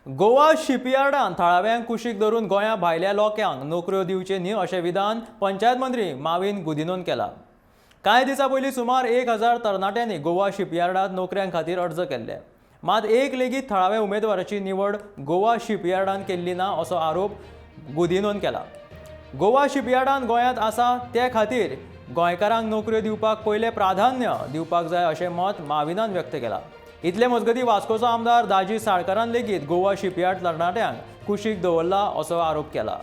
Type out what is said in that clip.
गोवा शिपयार्डान थळाव्यांक कुशीक धरून गोंया भायल्या लोकांक नोकऱ्यो दिवचे न्ही अशें विधान पंचायत मंत्री माविन गुदिन्होन केला. कांय दिसां पयलीं सुमार 1000 तरणाट्यांनी गोवा शिपयार्डांत नोकऱ्यां खातीर अर्ज केल्ले. मात एक लेगीत थळाव्या उमेदवाराची निवड गोवा शिपयार्डान केल्ली ना असो आरोप गुदिन्होन केला. गोवा शिपयार्डान गोंयांत आसा ते खातीर गोंयकारांक नोकऱ्यो दिवपाक पयलें प्राधान्य दिवपाक जाय अशें मत माविनान व्यक्त केलां. इतले मजगतीं, वास्कोचो आमदार दाजी साळकारान लेगीत गोवा शिपयार्ड तरणाट्यांक कुशीक दवरला असो आरोप केला.